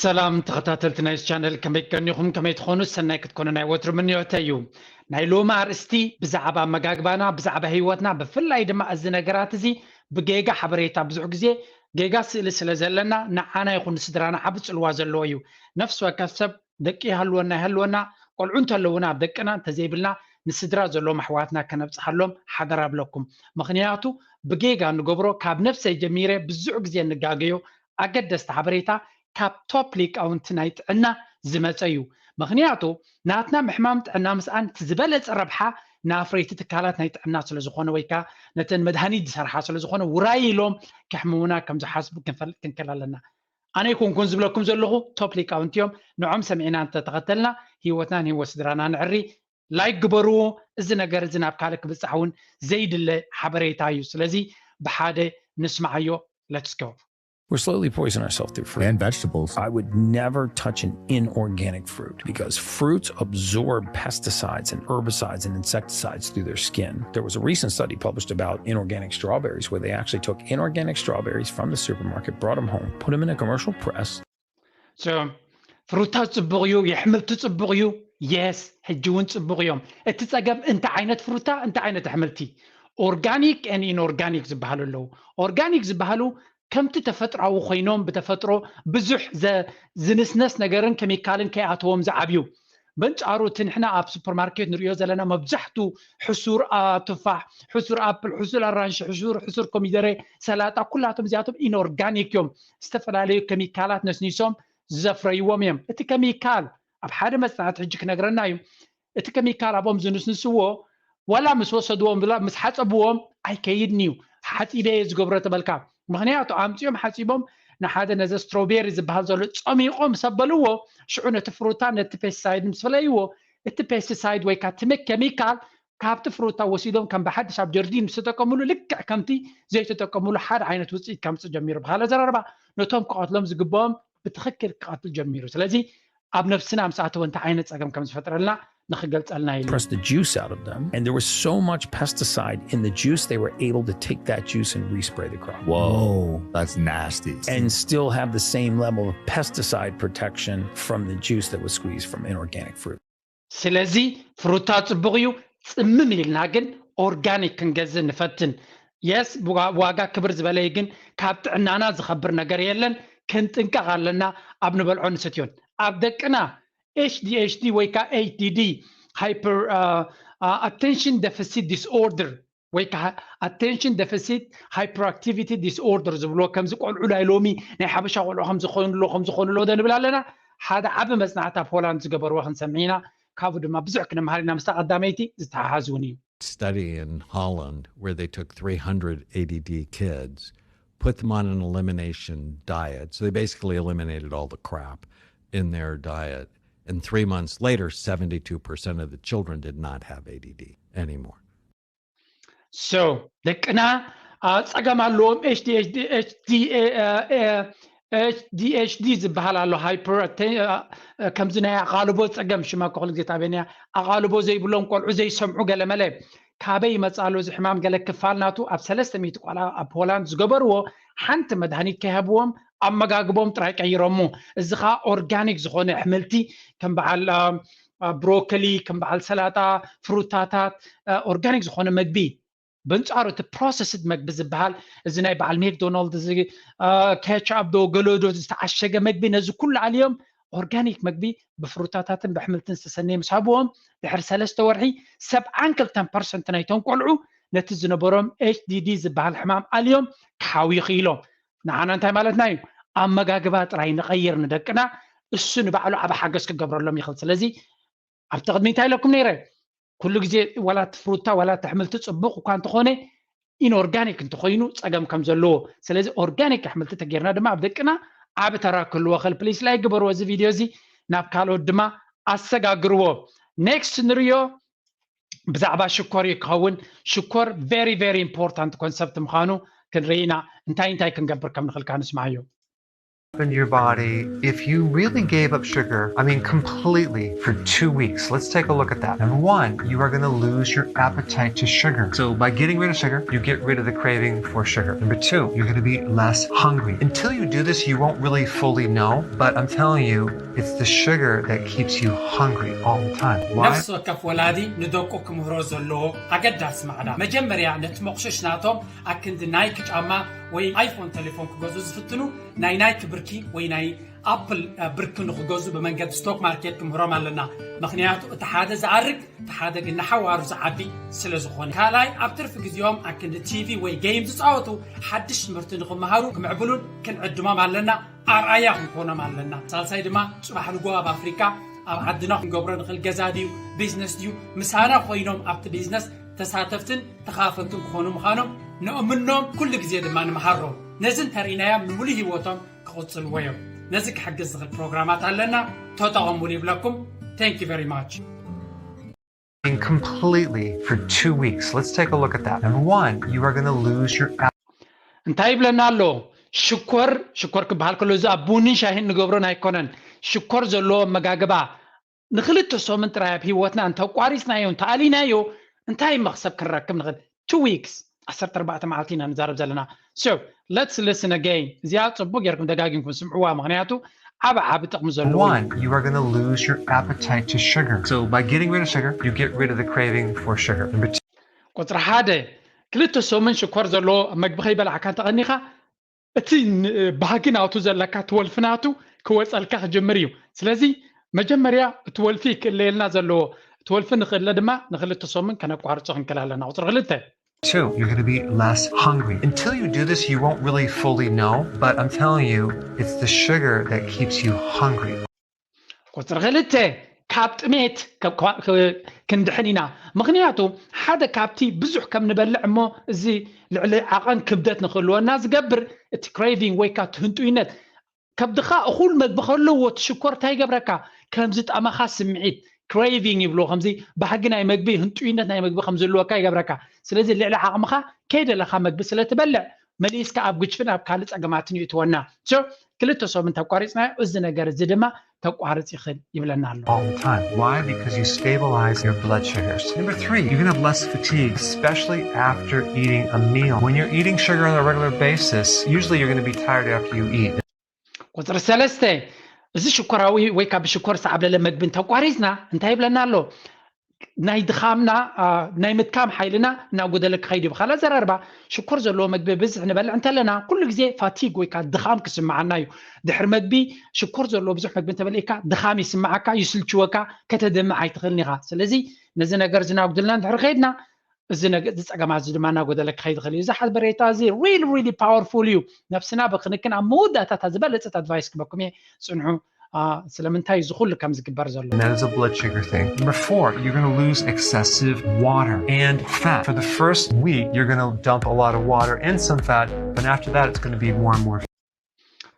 ሰላም ተኸታተልቲ ናይ ቻነል፣ ከመይ ቀኒኹም? ከመይ ትኾኑ? ሰናይ ክትኮኑ ናይ ወትሩ ምንዮተ እዩ። ናይ ሎሚ ኣርእስቲ ብዛዕባ ኣመጋግባና፣ ብዛዕባ ህይወትና፣ ብፍላይ ድማ እዚ ነገራት እዚ ብጌጋ ሓበሬታ፣ ብዙሕ ግዜ ጌጋ ስእሊ ስለ ዘለና ንዓና ይኹን ንስድራና ዓቢ ጽልዋ ዘለዎ እዩ። ነፍሲ ወከፍ ሰብ ደቂ ይሃልወና ይሃልወና፣ ቆልዑ እንተለውና ኣብ ደቅና፣ እንተዘይብልና ንስድራ ዘለዎም ኣሕዋትና ከነብጽሓሎም ሓደራ ብለኩም። ምኽንያቱ ብጌጋ ንገብሮ፣ ካብ ነፍሰይ ጀሚረ ብዙሕ ግዜ እንጋገዮ ኣገደስቲ ሓበሬታ ካብ ቶፕ ሊቃውንቲ ናይ ጥዕና ዝመጸ እዩ። ምኽንያቱ ናትና ምሕማም ጥዕና ምስኣን እቲ ዝበለጸ ረብሓ ንኣፍረይቲ ትካላት ናይ ጥዕና ስለ ዝኾነ፣ ወይ ከኣ ነተን መድሃኒት ዝሰርሓ ስለ ዝኾነ፣ ውራይ ኢሎም ከሕምሙና ከም ዝሓስቡ ክንፈልጥ ክንክእል ኣለና። ኣነ ኣይኮንኩን ዝብለኩም ዘለኹ፣ ቶፕ ሊቃውንቲ እዮም። ንዖም ሰሚዕና እንተተኸተልና ህይወትናን ህይወት ስድራና ንዕሪ። ላይክ ግበርዎ። እዚ ነገር እዚ ናብ ካልእ ክብጻሕ እውን ዘይድለ ሓበሬታ እዩ። ስለዚ ብሓደ ንስማዓዮ። Let's go። We're slowly poisoning ourselves through fruit. And vegetables. I would never touch an inorganic fruit because fruits absorb pesticides and herbicides and insecticides through their skin. There was a recent study published about inorganic strawberries where they actually took inorganic strawberries from the supermarket, brought them home, put them in a commercial press, So ፍሩታ ጽቡቕ እዩ፣ የሕምልቲ ጽቡቕ እዩ። የስ፣ ሕጂ እውን ጽቡቕ እዮም። እቲ ጸገም እንታይ ዓይነት ፍሩታ፣ እንታይ ዓይነት ኣሕምልቲ? ኦርጋኒክ ን ኢንኦርጋኒክ ዝበሃሉ ኣለዉ። ኦርጋኒክ ዝበሃሉ ከምቲ ተፈጥራዊ ኮይኖም ብተፈጥሮ ብዙሕ ዝንስነስ ነገርን ኬሚካልን ከይኣተዎም ዝዓብዩ። በንጻሩ እቲ ንሕና ኣብ ሱፐርማርኬት ንሪኦ ዘለና መብዛሕቱ ሕሱር ቱፋሕ፣ ሕሱር ኣፕል፣ ሕሱር ኣራንሺ፣ ሕሱር ሕሱር ኮሚደረ፣ ሰላጣ፣ ኩላቶም እዚኣቶም ኢንኦርጋኒክ እዮም። ዝተፈላለዩ ኬሚካላት ነስኒሶም ዘፍረይዎም እዮም። እቲ ኬሚካል ኣብ ሓደ መጽናዕቲ ሕጂ ክነግረና እዩ። እቲ ኬሚካል ኣብኦም ዝንስንስዎ ዋላ ምስ ወሰድዎም ብላ ምስ ሓጸብዎም ኣይከይድን እዩ። ሓጺበ እየ ዝገብሮ ተበልካ። ምኽንያቱ ኣምጺኦም ሓጺቦም ንሓደ ነዚ ስትሮቤሪ ዝበሃል ዘሎ ጸሚቖም ምስ ኣበልዎ፣ ሽዑ ነቲ ፍሩታ ነቲ ፔስቲሳይድ ምስ ፈለይዎ፣ እቲ ፔስቲሳይድ ወይ ከዓ እቲ ኬሚካል ካብቲ ፍሩታ ወሲዶም ከም ብሓድሽ ኣብ ጀርዲን ምስ ተጠቀምሉ፣ ልክዕ ከምቲ ዘይተጠቀምሉ ሓደ ዓይነት ውፅኢት ከምፅእ ጀሚሩ። ብካልእ ኣዘራርባ ነቶም ክቐትሎም ዝግብኦም ብትኽክል ክቐትል ጀሚሩ። ስለዚ ኣብ ነብስና ምስ ኣተወ እንታይ ዓይነት ፀገም ከም ዝፈጥረልና ንኽገልፀልና ኢሉ። press the juice out of them. And there was so much pesticide in the juice, they were able to take that juice and respray the crop. Whoa, that's nasty. And still have the same level of pesticide protection from the juice that was squeezed from inorganic fruit. ስለዚ ፍሩታ ጽቡቕ እዩ። ጽምም ኢልና ግን ኦርጋኒክ ክንገዝእ ንፈትን። የስ፣ ዋጋ ክብር ዝበለይ ግን ካብ ጥዕናና ዝኸብር ነገር የለን። ክንጥንቀቕ ኣለና ኣብ ንበልዖ ንሰትዮን። ኣብ ደቅና ኤች ዲ ኤች ዲ ወይ ከዓ ኤች ዲ ዲ፣ ሃይፐር ኣቴንሽን ደፊሲት ዲስኦርደር ወይ ከዓ ኣቴንሽን ደፊሲት ሃይፐርኣክቲቪቲ ዲስኦርደር ዝብልዎ፣ ከምዚ ቆልዑ ናይ ሎሚ ናይ ሓበሻ ቆልዑ ከም ዝኾኑሎ ከም ዝኾኑሎ ዶ ንብል ኣለና። ሓደ ዓቢ መጽናዕቲ ኣብ ሆላንድ ዝገበርዎ ክንሰምዕ ኢና። ካብኡ ድማ ብዙሕ ክንምሃር ኢና። ምስታ ቀዳመይቲ ዝተሓሓዝ እውን እዩ። Study in Holland where they took three hundred A D D kids, put them on an elimination diet. So they basically eliminated all the crap in their diet. And three months later, seventy-two percent of the children did not have A D D anymore. So ደቅና ጸገም ኣለዎም። ኤች ዲ ኤች ዲ ዝበሃል ኣሎ፣ ሃይፐር፣ ከምዚ ናይ ኣቓልቦ ጸገም፣ ሽማ እኮ ኩሉ ግዜ ታበየኒ እያ። ኣቓልቦ ዘይብሎም ቆልዑ ዘይሰምዑ ገለመለ ካበይ ይመጽእ ኣሎ እዚ ሕማም? ገለ ክፋል ናቱ ኣብ ሰለስተ ሚእቲ ቆልዓ ኣብ ሆላንድ ዝገበርዎ፣ ሓንቲ መድሃኒት ከይሃብዎም ኣመጋግቦም ጥራይ ቀይሮሞ። እዚ ኸኣ ኦርጋኒክ ዝኾነ ኣሕምልቲ ከም በዓል ብሮኮሊ፣ ከም በዓል ሰላጣ፣ ፍሩታታት፣ ኦርጋኒክ ዝኾነ መግቢ። በንጻሩ እቲ ፕሮሰስድ መግቢ ዝበሃል፣ እዚ ናይ በዓል ሜክዶናልድ፣ እዚ ኬቻፕ ዶ ገለ ዶ ዝተዓሸገ መግቢ፣ ነዚ ኩሉ ኣልዮም ኦርጋኒክ መግቢ ብፍሩታታትን ብኣሕምልትን ዝተሰነየ ምስ ሃብዎም፣ ድሕሪ ሰለስተ ወርሒ ሰብዓን ክልተን ፐርሰንት ናይቶም ቆልዑ ነቲ ዝነበሮም ኤች ዲ ዲ ዝበሃል ሕማም ኣልዮም ክሓውዩ ክኢሎም። ንዓና እንታይ ማለትና እዩ? ኣመጋግባ ጥራይ ንቐይር ንደቅና፣ እሱ ንባዕሉ ዓቢ ሓገዝ ክገብረሎም ይኽእል። ስለዚ ኣብቲ ቅድሚ እንታይ ኢለኩም ነይረ? ኩሉ ግዜ ዋላ እቲ ፍሩታ ዋላ እቲ ኣሕምልቲ ጽቡቕ እኳ እንተኾነ፣ ኢንኦርጋኒክ እንተኾይኑ ጸገም ከም ዘለዎ። ስለዚ ኦርጋኒክ ኣሕምልቲ ተጌርና ድማ ኣብ ደቅና ዓቢ ተራ ክህልዎ ይኽእል። ፕሊስ ላይክ ግበርዎ እዚ ቪድዮ እዚ፣ ናብ ካልኦት ድማ ኣሰጋግርዎ። ኔክስት ንርእዮ ብዛዕባ ሽኮር እዩ ክኸውን። ሽኮር ቨሪ ቨሪ ኢምፖርታንት ኮንሰፕት ምዃኑ ክንርኢ ኢና። እንታይ እንታይ ክንገብር ከም ንኽእል ከኣ ንስማዓዮ። in your body if you really gave up sugar, I mean, completely for two weeks. Let's take a look at that. Number one, you are going to lose your appetite to sugar. So, by getting rid of sugar, you get rid of the craving for sugar. Number two, you're going to be less hungry. Until you do this, you won't really fully know, but I'm telling you, it's the sugar that keeps you hungry all the time. Why? ነፍሲ ወከፍ ወላዲ ንደቁ ክምህሮ ዘለዎ ኣገዳሲ ማዕዳ፣ መጀመርያ ነቲ መቑሸሽ ናቶም ኣክንዲ ናይክ ጫማ ወይ ኣይፎን ቴሌፎን ክገዝኡ ዝፍትኑ ናይ ናይክ ብርኪ ወይ ናይ ኣፕል ብርኪ ንክገዝኡ ብመንገዲ ስቶክ ማርኬት ክምህሮም ኣለና። ምክንያቱ እቲ ሓደ ዝኣርግ እቲ ሓደ ግን ንሓዋሩ ዝዓቢ ስለ ዝኾነ። ካልኣይ ኣብ ትርፊ ግዜኦም ኣክንዲ ቲቪ ወይ ጌም ዝፃወቱ ሓድሽ ትምህርቲ ንክመሃሩ ክምዕብሉን ክንዕድሞም ኣለና። ኣርኣያ ክንኮኖም ኣለና። ሳልሳይ ድማ ፅባሕ ንጎ ኣብ ኣፍሪካ ኣብ ዓድና ክንገብሮ ንኽእል ገዛ ድዩ ቢዝነስ ድዩ ምሳና ኮይኖም ኣብቲ ቢዝነስ ተሳተፍትን ተኻፈልትን ክኾኑ ምዃኖም ንእምኖም። ኩሉ ግዜ ድማ ንምሃሮም። ነዚ እንተርኢናዮም ንምሉእ ህይወቶም ክቕጽልዎ እዮም። ነዚ ክሕግዝ ዝኽእል ፕሮግራማት ኣለና፣ ተጠቐሙሉ ይብለኩም። Thank you very much። Completely for two weeks. Let's take a look at that. Number one, you are going to lose your እንታይ ይብለና ኣሎ? ሽኮር ሽኮር ክበሃል ከሎ እዚ ኣብ ቡንን ሻሂን ንገብሮን ኣይኮነን። ሽኮር ዘለዎ ኣመጋግባ ንክልተ ሰሙን ጥራይ ኣብ ህይወትና እንተቋሪፅናዮ እንተኣሊናዮ እንታይ መክሰብ ክንረክብ ንኽእል? Two weeks፣ ዓሰርተ ኣርባዕተ መዓልቲ ኢና ንዛረብ ዘለና። So let's listen again። እዚኣ ፅቡቅ ጌርኩም ደጋጊምኩም ስምዕዋ፣ ምክንያቱ ዓብ ዓብ ጥቅሚ ዘለዎ እዩ። One, you are going to lose your appetite to sugar. So by getting rid of sugar, you get rid of the craving for sugar. Number two, ቁፅሪ ሓደ፣ ክልተ ሰሙን ሽኮር ዘለዎ መግቢ ከይበላዕካ እንተቐኒኻ እቲ ን- ባህጊ ናቱ ዘለካ እቲ ወልፊ ናቱ ክወፀልካ ክጅምር እዩ። ስለዚ መጀመርያ እቲ ወልፊ ክእለየልና ዘለዎ፣ እቲ ወልፊ ንክእለ ድማ ንክልተ ሰሙን ከነቋርፆ ክንክእል ኣለና። ቁፅሪ ክልተ፣ two, you're going to be less hungry. Until you do this, you won't really fully know, but I'm telling you, it's the sugar that keeps you hungry. ቁፅሪ ክልተ፣ ካብ ጥሜት ከ- ከ- ክንድሕን ኢና። ምክንያቱ ሓደ ካብቲ ብዙሕ ከም ንበልዕ እሞ እዚ ልዕሊ ዓቐን ክብደት ንክህልወና ዝገብር እቲ ክሬቪንግ ወይ ከዓ እቲ ህንጡይነት ከብድኻ እኹል መግቢ ከለዎ እቲ ሽኮር እንታይ ይገብረካ? ከም ዝጠመኻ ስምዒት፣ ክሬቪንግ ይብልዎ፣ ከምዚ ባህጊ ናይ መግቢ፣ ህንጡይነት ናይ መግቢ ከም ዝህልወካ ይገብረካ። ስለዚ ልዕሊ ዓቕምኻ ከይደለኻ መግቢ ስለ ትበልዕ መሊስካ ኣብ ግጭፍን ኣብ ካልእ ጸገማትን ይእትወና። So ክልተ ሰሙን ተቋሪፅናዮ፣ እዚ ነገር እዚ ድማ ተቋርፅ ይኽእል ይብለና ኣሎ። All the time. Why? Because you stabilize your blood sugars. Number three, you're going to have less fatigue, especially after eating a meal. When you're eating sugar on a regular basis, usually you're going to be tired after you eat. ቁፅሪ ሰለስተ፣ እዚ ሽኮራዊ ወይ ካብ ሽኮር ዝተዓብለለ መግቢ እንተቋሪፅና እንታይ ይብለና ኣሎ? ናይ ድኻምና፣ አ፣ ናይ ምድካም ሓይልና እናጎደለ ክኸይድ እዩ። ብኻልእ ኣዘራርባ ሽኮር ዘለዎ መግቢ ብዝሕ ንበልዕ እንተለና ኩሉ ግዜ ፋቲግ ወይ ከዓ ድኻም ክስምዓና እዩ። ድሕሪ መግቢ ሽኮር ዘለዎ ብዙሕ መግቢ እንተበሊዕካ ድኻም ይስምዓካ፣ ይስልችወካ፣ ከተድምዕ ኣይትኽእልን ኢኻ። ስለዚ ነዚ ነገር እዚ እናጉደልና እንድሕር ከይድና እዚ ነገ- እዚ ፀገማት እዚ ድማ እናጎደለ ክኸይድ ይኽእል እዩ። እዚ ሓበሬታ እዚ ሪሊ ሪሊ ፓወርፉል እዩ። ነብስና ብክንክን ኣብ መወዳእታታ ዝበለፀት ኣድቫይስ ክበኩም እየ። ፅንሑ፣ አ፣ ስለምንታይ እዚ ኩሉ ከም ዝግበር ዘሎ። And that is a blood sugar thing. Number four, you're going to lose excessive water and fat. For the first week, you're going to dump a lot of water and some fat, but after that, it's going to be more and more.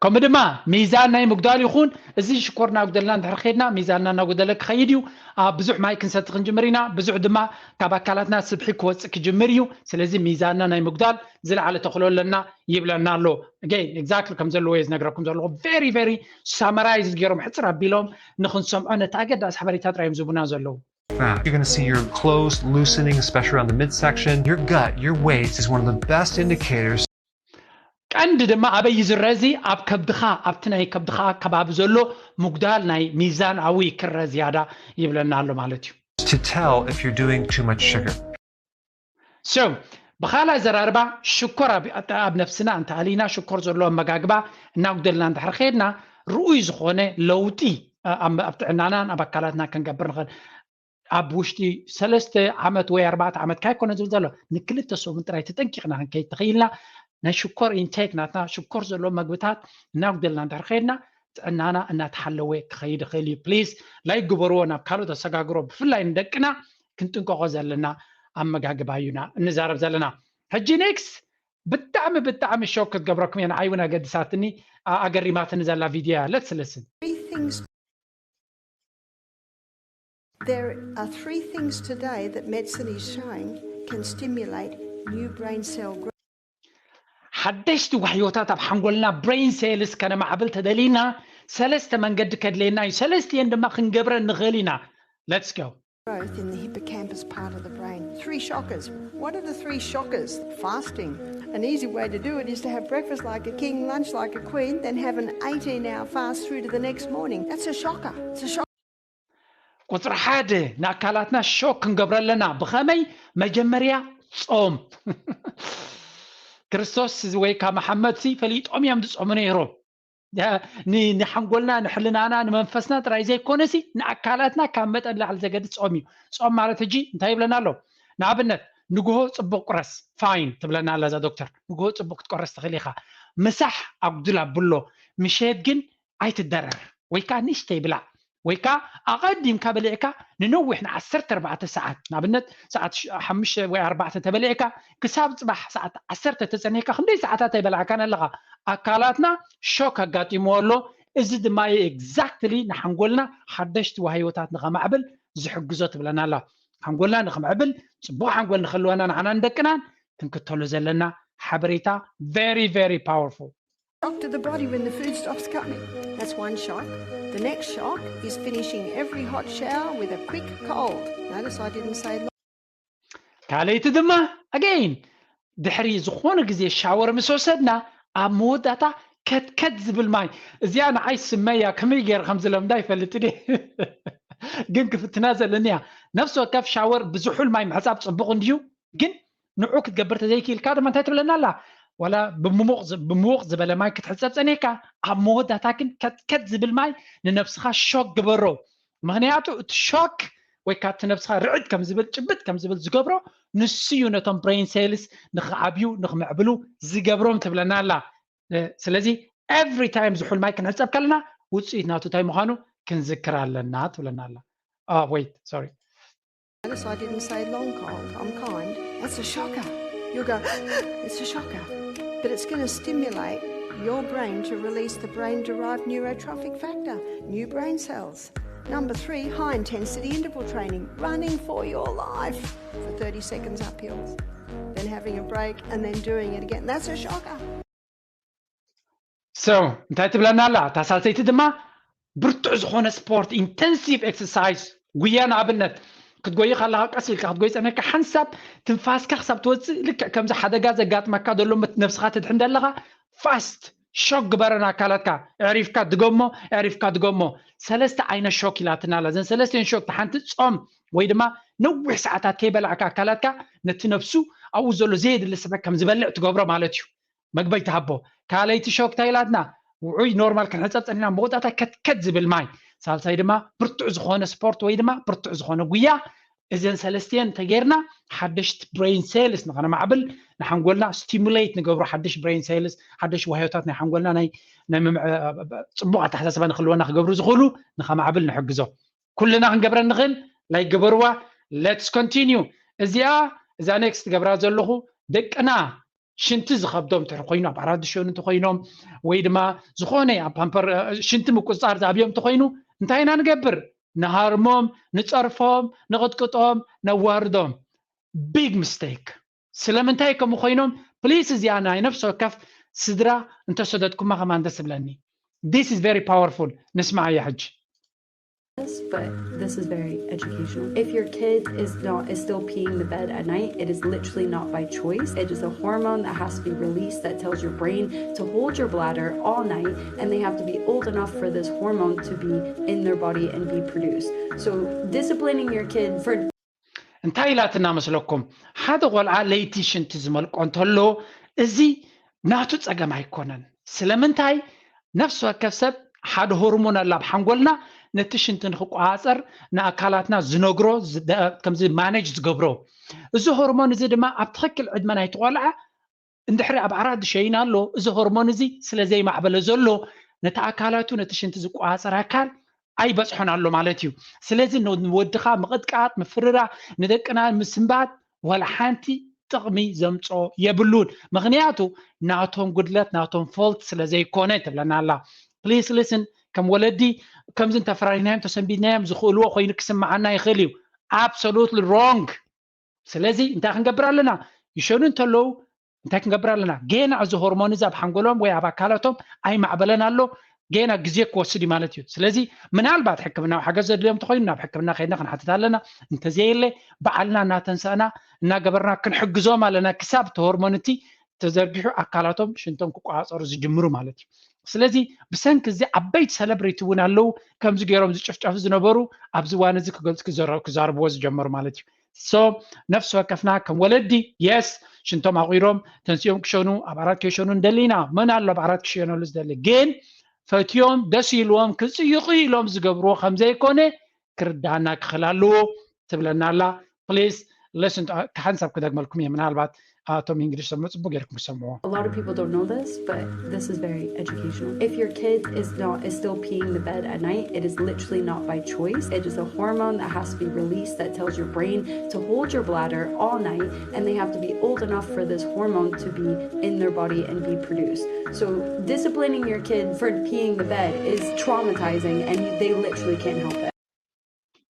ከምኡ ድማ ሚዛን ናይ ምጉዳል ይኹን፣ እዚ ሽኮር እናጉደልና እንድሕር ከይድና ሚዛንና እናጎደለ ክኸይድ እዩ። አ፣ ብዙሕ ማይ ክንሰቲ ክንጅምር ኢና። ብዙሕ ድማ ካብ ኣካላትና ስብሒ ክወፅእ ክጅምር እዩ። ስለዚ ሚዛንና ናይ ምጉዳል ዝለዓለ ተኽእሎ ኣለና ይብለና ኣሎ። Again exactly ከም ዘለዎ እየ ዝነግረኩም ዘለኹ። Very very summarized ገይሮም ሕፅር ኣቢሎም ንክንሰምዖ ነቲ ኣገዳሲ ሓበሬታ ጥራይ እዮም ዝቡና ዘለዉ። Fat. You're going to see your clothes loosening, especially around the midsection. Your gut, your waist is one of the best indicators. ቀንዲ ድማ ኣበይ እዩ ዝረዚ? ኣብ ከብድኻ፣ ኣብቲ ናይ ከብድኻ ከባቢ ዘሎ ምጉዳል ናይ ሚዛናዊ ክረ ዝያዳ ይብለና ኣሎ ማለት እዩ። To tell if you're doing too much sugar. So ብኻልእ ኣዘራርባ ሽኮር ኣብ ኣብ ነብስና እንተኣሊና ሽኮር ዘለዎ ኣመጋግባ እናጉደልና እንድሕር ከይድና ርኡይ ዝኾነ ለውጢ ኣብ ኣብ ጥዕናናን ኣብ ኣካላትና ክንገብር ንኽእል። ኣብ ውሽጢ ሰለስተ ዓመት ወይ ኣርባዕተ ዓመት ካይኮነ ዝብል ዘሎ ንክልተ ሰሙን ጥራይ ተጠንቂቕና ክንከይድ ተኽኢልና ናይ ሽኮር ኢንቴክ ናትና ሽኮር ዘለዎ መግብታት እናጉደልና እንድሕር ከይድና ጥዕናና እናተሓለወ ክኸይድ ይኽእል እዩ። ፕሊዝ ላይክ ግበርዎ። ናብ ካልኦት ኣሰጋግሮ ብፍላይ ንደቅና ክንጥንቀቆ ዘለና ኣመጋግባ እዩና እንዛረብ ዘለና። ሕጂ ኔክስት ብጣዕሚ ብጣዕሚ ሾክ ክትገብረኩም እየ። ንዓይ እውን ኣገድሳትኒ ኣገሪማትኒ ዘላ ቪድዮ እያ። Let's listen. Three things There are three things today that medicine is showing can stimulate new brain cell growth. ሓደሽቲ ዋህዮታት ኣብ ሓንጎልና brain cells ከነማዕብል ተደሊና ሰለስተ መንገዲ ከድልየና እዩ። ሰለስቲኤን ድማ ክንገብረን ንኽእል ኢና። Let's go. Growth in the hippocampus part of the brain. Three shockers. What are the three shockers? Fasting. An easy way to do it is to have breakfast like a king, lunch like a queen, then have an eighteen hour fast through to the next morning. That's a shocker. It's a shocker. ቁፅሪ ሓደ ንኣካላትና ሾክ ክንገብረ ኣለና። ብኸመይ? መጀመርያ ጾም። ክርስቶስ ወይ ካብ መሓመድ ሲ ፈሊጦም እዮም ዝጾሙ ነይሮም። ንሓንጎልና ንሕልናና ንመንፈስና ጥራይ ዘይኮነሲ ንኣካላትና ካብ መጠን ላዕሊ ዘገድስ ጾም እዩ። ጾም ማለት ሕጂ እንታይ ይብለና ኣሎ? ንኣብነት ንግሆ ጽቡቅ ቁረስ፣ ፋይን ትብለና ኣላ እዛ ዶክተር። ንግሆ ጽቡቅ ክትቆረስ ትኽእል ኢኻ። ምሳሕ ኣጉድል ኣብሎ፣ ምሸት ግን ኣይትደረር። ወይ ከዓ ንእሽተይ ብላዕ፣ ወይ ከዓ ኣቐዲምካ በሊዕካ ንነዊሕ ንዓሰርተ ኣርባዕተ ሰዓት፣ ንኣብነት ሰዓት ሓሙሽተ ወይ ኣርባዕተ ተበሊዕካ ክሳብ ፅባሕ ሰዓት ዓሰርተ ተፀኒሕካ ክንደይ ሰዓታት ኣይበላዕካን ኣለኻ? ኣካላትና ሾክ ኣጋጢምዎ ኣሎ። እዚ ድማ እዩ exactly ንሓንጎልና ሓደሽቲ ዋህዮታት ንኸማዕብል ዝሕግዞ ትብለና ኣላ። ሓንጎልና ንኽምዕብል፣ ፅቡቅ ሓንጎል ንኽህልወና ንዓና ንደቅናን ክንክተሎ ዘለና ሓበሬታ very very powerful። Shock to the body when the food stops coming. That's one shock. The next shock is finishing every hot shower with a quick cold. Notice I didn't say long. ካልኣይቲ ድማ again ድሕሪ ዝኾነ ግዜ ሻወር ምስ ወሰድና ኣብ መወዳእታ ከትከት ዝብል ማይ። እዚኣ ንዓይ ስመያ ከመይ ገይረ ከም ዝለምዳ ይፈልጥ እየ። ግን ክፍትና ዘለኒ እያ። ነፍሲ ወከፍ ሻወር ብዝሑል ማይ ምሕፃብ ፅቡቕ እንድዩ፣ ግን ንዑ ክትገብር ተዘይክኢልካ ድማ እንታይ ትብለና ኣላ? ዋላ ብምሙቕ ዝ- ብምውቕ ዝበለ ማይ ክትሕፀብ ፀኒሕካ፣ ኣብ መወዳእታ ግን ከትከት ዝብል ማይ ንነብስኻ ሾክ ግበሮ። ምኽንያቱ እቲ ሾክ ወይ ካብቲ ነብስኻ ርዕድ ከም ዝብል ጭብጥ ከም ዝብል ዝገብሮ ንሱ እዩ ነቶም brain cells ንኽዓብዩ ንኽምዕብሉ ዝገብሮም ትብለና ኣላ። ስለዚ every time ዝሑል ማይ ክንሕፀብ ከለና ውፅኢት ናቱ እንታይ ምዃኑ ክንዝክር ኣለና ትብለና ኣላ። Wait, sorry. Notice I didn't say long cold. I'm kind. That's a shocker. You'll go, it's a shocker. But it's going to stimulate your brain to release the brain derived neurotrophic factor, new brain cells. Number three, high intensity interval training, running for your life for thirty seconds up hills, then having a break and then doing it again. That's a shocker. So እንታይ ትብለና ኣላ እታ ሳልሰይቲ ድማ? ብርቱዕ ዝኾነ ስፖርት፣ intensive exercise፣ ጉያ ንኣብነት ክትጎይ ከለኻ ቀስ ኢልካ ክትጎይ ፀኒሕካ ሓንሳብ ትንፋስካ ክሳብ ትወፅእ ልክዕ ከምዚ ሓደጋ ዘጋጥመካ ዘሎ ነብስኻ ትድሕን ዘለኻ ፋስት ሾክ ግበረን ኣካላትካ። ኣዕሪፍካ ድገሞ ኣዕሪፍካ ድገሞ። ሰለስተ ዓይነት ሾክ ኢላትና ኣላ። እዘን ሰለስቲኤን ሾክ ሓንቲ ፆም ወይ ድማ ነዊሕ ሰዓታት ከይበላዕካ ኣካላትካ ነቲ ነብሱ ኣብኡ ዘሎ ዘየድሊ ስብ ከም ዝበልዕ ትገብሮ ማለት እዩ። መግበይ ትሃቦ። ካልኣይቲ ሾክ እንታይ ኢላትና? ውዑይ ኖርማል ክንሕፀብ ፀኒና መወዳእታ ከትከት ዝብል ማይ። ሳልሳይ ድማ ብርቱዕ ዝኾነ ስፖርት ወይ ድማ ብርቱዕ ዝኾነ ጉያ። እዘን ሰለስቲኤን እንተጌርና ሓደሽቲ brain cells ንኸነማዕብል ንሓንጎልና ስቲሙሌት ንገብሩ ሓደሽ brain cells ሓደሽ ዋህዮታት ናይ ሓንጎልና ናይ ናይ ምምዕ- ጽቡቕ ኣተሓሳስባ ንክህልወና ክገብሩ ዝኽእሉ ንኸማዕብል ንሕግዞ። ኩልና ክንገብረ ንኽእል ናይ ግበርዋ። Let's continue። እዚኣ እዛ ኔክስት ገብራ ዘለኹ ደቅና ሽንቲ ዝኸብዶም ትሕር ኮይኑ ኣብ ኣራት ድሸኑ እንተኮይኖም ወይ ድማ ዝኾነ ኣብ ፓምፐር ሽንቲ ምቁፅፃር ዝኣብዮም እንተኮይኑ እንታይ ኢና ንገብር? ንሃርሞም፣ ንፀርፎም፣ ንቕጥቅጦም፣ ነዋርዶም። ቢግ ሚስቴክ። ስለምንታይ ከምኡ ኮይኖም? ፕሊስ እዚኣ ናይ ነፍሲ ወከፍ ስድራ እንተሰደድኩማ ከማን ደስ ይብለኒ። This is very powerful። ንስማዓያ ሕጂ። But this is very educational. If your kid is not is still peeing the bed at night, it is literally not by choice. It is a hormone that has to be released that tells your brain to hold your bladder all night, and they have to be old enough for this hormone to be in their body and be produced. So disciplining your kid for እንታይ ኢላትና መስለኩም? ሓደ ቆልዓ ለይቲ ሽንቲ ዝመልቆ እንተሎ እዚ ናቱ ጸገም ኣይኮነን። ስለምንታይ? ነፍሲ ወከፍ ሰብ ሓደ ሆርሞን ኣላ ኣብ ሓንጎልና ነቲ ሽንቲ ንክቆፃፀር ንኣካላትና ዝነግሮ ከምዚ ማነጅ ዝገብሮ። እዚ ሆርሞን እዚ ድማ ኣብ ትኽክል ዕድመ ናይቲ ቆልዓ እንድሕሪ ኣብ ዓራት ሸይና ኣሎ፣ እዚ ሆርሞን እዚ ስለ ዘይማዕበለ ዘሎ ነቲ ኣካላቱ ነቲ ሽንቲ ዝቆፃፀር ኣካል ኣይበፅሖን ኣሎ ማለት እዩ። ስለዚ ንወድኻ ምቕጥቃጥ፣ ምፍርራህ፣ ንደቅና ምስንባት ዋላ ሓንቲ ጥቕሚ ዘምፅኦ የብሉን። ምክንያቱ ናቶም ጉድለት ናቶም ፎልት ስለ ዘይኮነ ትብለና ኣላ። ፕሊስ ሊስን ከም ወለዲ ከምዚ እንተፈራሪናዮም ተሰንቢድናዮም ዝኽእልዎ ኮይኑ ክስምዓና ይኽእል እዩ። Absolutely wrong። ስለዚ እንታይ ክንገብር ኣለና? ይሸኑ እንተለዉ እንታይ ክንገብር ኣለና? ገና እዚ ሆርሞን እዚ ኣብ ሓንጎሎም ወይ ኣብ ኣካላቶም ኣይማዕበለን ኣሎ፣ ገና ግዜ ክወስድ እዩ ማለት እዩ። ስለዚ ምናልባት ሕክምናዊ ሓገዝ ዘድልዮም እንተኾይኑ ናብ ሕክምና ከይድና ክንሓትት ኣለና። እንተዘየለ ባዕልና እናተንሳእና እናገበርና ክንሕግዞም ኣለና፣ ክሳብ እቲ ሆርሞን እቲ ተዘርጊሑ ኣካላቶም ሽንቶም ክቆፃፀሩ ዝጅምሩ ማለት እዩ። ስለዚ ብሰንኪ እዚ ዓበይቲ ሰለብሪቲ እውን ኣለዉ፣ ከምዚ ገይሮም ዝጭፍጨፉ ዝነበሩ ኣብዚ እዋን እዚ ክገልፅ ክዘረ- ክዛረብዎ ዝጀመሩ ማለት እዩ። So ነፍሲ ወከፍና ከም ወለዲ የስ ሽንቶም ኣቑሮም ተንሲኦም ክሸኑ ኣብ ዓራት ከይሸኑ እንደሊ ኢና። መን ኣሎ ኣብ ዓራት ክሸነሉ ዝደሊ? ግን ፈትዮም ደስ ኢልዎም ክፅይቑ ኢሎም ዝገብርዎ ከምዘይኮነ ክርዳና ክኽእል ኣለዎ ትብለና ኣላ። Please listen to፣ ሓንሳብ ክደግመልኩም እየ፣ ምናልባት ኣቶም እንግሊሽ ሰምዑ ፅቡቅ ጌርኩም ክሰምዑ። A lot of people don't know this, but this is very educational. If your kid is not is still peeing the bed at night, it is literally not by choice. It is a hormone that has to be released that tells your brain to hold your bladder all night, and they have to be old enough for this hormone to be in their body and be produced. So disciplining your kid for peeing the bed is traumatizing, and they literally can't help it.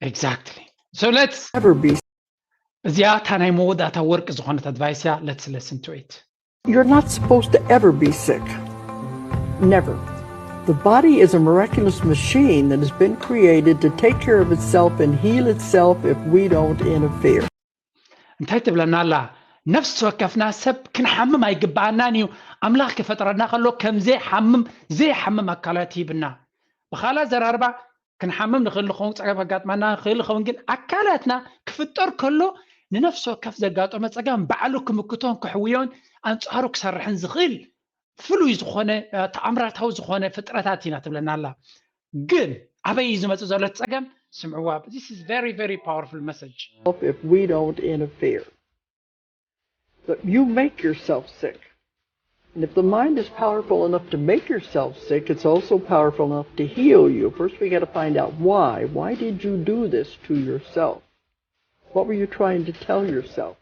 Exactly. So let's Ever be እዚኣ እታ ናይ መወዳእታ ወርቂ ዝኾነት ኣድቫይስ እያ። Let's listen to it. You're not supposed to ever be sick. Never. The body is a miraculous machine that has been created to take care of itself and heal itself if we don't interfere. እንታይ ትብለና ኣላ? ነፍሲ ወከፍና ሰብ ክንሓምም ኣይግባኣናን እዩ። ኣምላኽ ክፈጥረና ከሎ ከም ዘይሓምም ዘይሓምም ኣካላት ሂብና። ብኻልእ ኣዘራርባ ክንሓምም ንኽእል ንኸውን፣ ፀገም ከጋጥመና ንኽእል ንኸውን፣ ግን ኣካላትና ክፍጠር ከሎ ንነፍሲ ወከፍ ዘጋጠመ ፀገም ባዕሉ ክምክቶን ክሕውዮን ኣንፃሩ ክሰርሕን ዝኽእል ፍሉይ ዝኾነ ተኣምራታዊ ዝኾነ ፍጥረታት ኢና ትብለና ኣላ። ግን ኣበይ እዩ ዝመፅእ ዘሎ እቲ ፀገም? ስምዕዋ። This is very very powerful message. If we don't interfere. But you make yourself sick. And if the mind is powerful enough to make yourself sick, it's also powerful enough to heal you. First, we got to find out why. Why did you do this to yourself? What were you trying to tell yourself?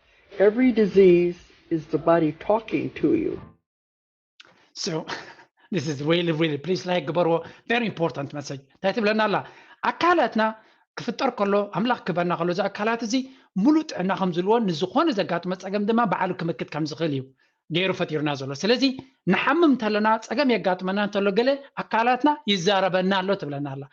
Every disease is the body talking to you. So this is really really please like ግበርዎ። Very important message። እንታይ ትብለና ኣላ? ኣካላትና ክፍጠር ከሎ ኣምላኽ ክበና ከሎ እዚ ኣካላት እዚ ሙሉእ ጥዕና ከም ዝልዎን ንዝኾነ ዘጋጥመ ፀገም ድማ ባዕሉ ክምክት ከም ዝኽእል እዩ ገይሩ ፈጢሩና ዘሎ። ስለዚ ንሓምም እንተለና ፀገም የጋጥመና እንተሎ ገለ ኣካላትና ይዛረበና ኣሎ ትብለና ኣላ።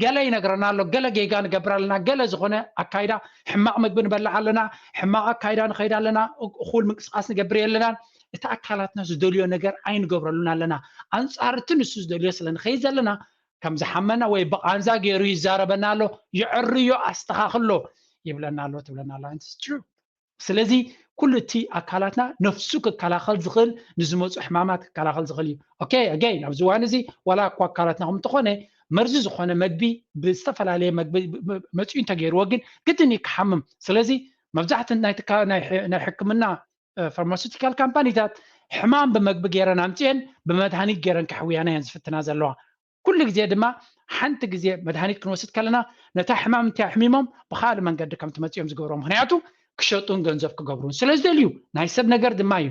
ገለ ይነግረና ኣሎ፣ ገለ ጌጋ ንገብር ኣለና፣ ገለ ዝኾነ ኣካይዳ ሕማቕ ምግቢ ንበልዕ ኣለና፣ ሕማቕ ኣካይዳ ንኸይድ ኣለና፣ እኹል ምንቅስቃስ ንገብር የለናን። እቲ ኣካላትና ዝደልዮ ነገር ኣይንገብረሉን ኣለና። ኣንፃር እቲ ንሱ ዝደልዮ ስለ ንኸይድ ዘለና ከም ዝሓመና ወይ ብቓንዛ ገይሩ ይዛረበና ኣሎ። የዕርዮ፣ ኣስተኻኽሎ ይብለና ኣሎ ትብለና ኣላ። It's true። ስለዚ ኩሉ እቲ ኣካላትና ነፍሱ ክከላኸል ዝኽእል ንዝመፁ ሕማማት ክከላኸል ዝኽእል እዩ። Okay, again ኣብዚ እዋን እዚ ዋላ እኳ ኣካላትና ከም እንተኾነ መርዚ ዝኾነ መግቢ ብዝተፈላለየ መግቢ መፅኡ እንተገይርዎ ግን ግድን እዩ ክሓምም። ስለዚ መብዛሕትን ናይ ሕክምና ፋርማሲቲካል ካምፓኒታት ሕማም ብመግቢ ገይረን ኣምፅኤን ብመድሃኒት ገይረን ከሕውያና እየን ዝፍትና ዘለዋ። ኩሉ ግዜ ድማ ሓንቲ ግዜ መድሃኒት ክንወስድ ከለና ነታ ሕማም እንታይ ኣሕሚሞም ብካልእ መንገዲ ከም ትመፅኦም ዝገብሮ፣ ምክንያቱ ክሸጡን ገንዘብ ክገብሩን ስለ ዝደልዩ ናይ ሰብ ነገር ድማ እዩ።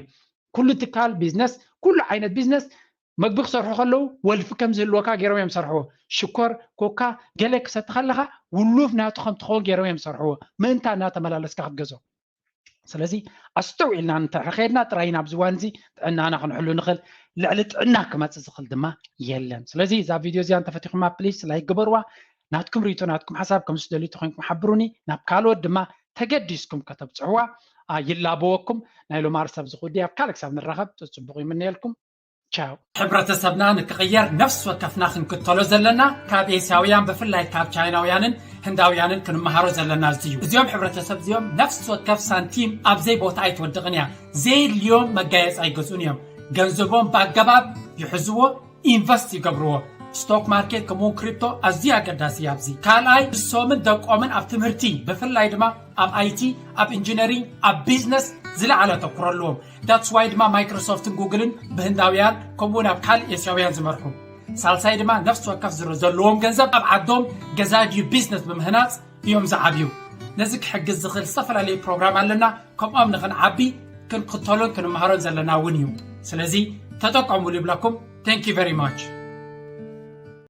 ኩሉ ትካል ቢዝነስ፣ ኩሉ ዓይነት ቢዝነስ መግቢ ክሰርሑ ከለዉ ወልፊ ከም ዝህልወካ ገይሮም እዮም ዝሰርሕዎ። ሽኮር፣ ኮካ፣ ገለ ክሰቲ ከለካ ውሉፍ ናቱ ከም ትኸውን ገይሮም እዮም ዝሰርሕዎ፣ ምእንታ እናተመላለስካ ክትገዝኦ። ስለዚ ኣስተውዒልና እንተኸድና ጥራይ ኢና ኣብዚ እዋን እዚ ጥዕናና ክንሕሉ ንኽእል። ልዕሊ ጥዕና ክመፅእ ዝኽእል ድማ የለን። ስለዚ እዛ ቪድዮ እዚኣ እንተፈቲኹማ ፕሊስ ላይክ ግበርዋ። ናትኩም ርእይቶ ናትኩም ሓሳብ ከም ዝደልዩ ተኮይንኩም ሓብሩኒ። ናብ ካልኦት ድማ ተገዲስኩም ከተብፅሕዋ ይላበወኩም። ናይ ሎማር ሰብ ዝኹዲ ኣብ ካልእ ክሳብ ንራኸብ ፅቡቕ ይምነየልኩም። ቻው። ሕብረተሰብና ንክቕየር ነፍሲ ወከፍና ክንክተሎ ዘለና ካብ ኤስያውያን ብፍላይ ካብ ቻይናውያንን ህንዳውያንን ክንመሃሮ ዘለና እዚ እዩ። እዚኦም ሕብረተሰብ እዚኦም ነፍሲ ወከፍ ሳንቲም ኣብ ዘይቦታ ኣይትወድቕን እያ። ዘየድልዮም መጋየፂ ኣይገዝኡን እዮም። ገንዘቦም ብኣገባብ ይሕዝዎ፣ ኢንቨስት ይገብርዎ። ስቶክ ማርኬት ከምኡውን ክሪፕቶ ኣዝዩ ኣገዳሲ እዩ ኣብዚ። ካልኣይ ንሶምን ደቆምን ኣብ ትምህርቲ ብፍላይ ድማ ኣብ ኣይቲ፣ ኣብ ኢንጂነሪንግ፣ ኣብ ቢዝነስ ዝለዓለ ኣተኩሮ ኣለዎም። That's why ድማ ማይክሮሶፍትን ጉግልን ብህንዳውያን ከምኡውን ኣብ ካልእ ኤስያውያን ዝመርሑ። ሳልሳይ ድማ ነፍሲ ወከፍ ዝረ ዘለዎም ገንዘብ ኣብ ዓዶም ገዛ ድዩ ቢዝነስ ብምህናፅ እዮም ዝዓብዩ። ነዚ ክሕግዝ ዝኽእል ዝተፈላለዩ ፕሮግራም ኣለና። ከምኦም ንኽንዓቢ ክንክተሎን ክንመሃሮን ዘለና እውን እዩ። ስለዚ ተጠቀሙሉ ይብለኩም። Thank you very much።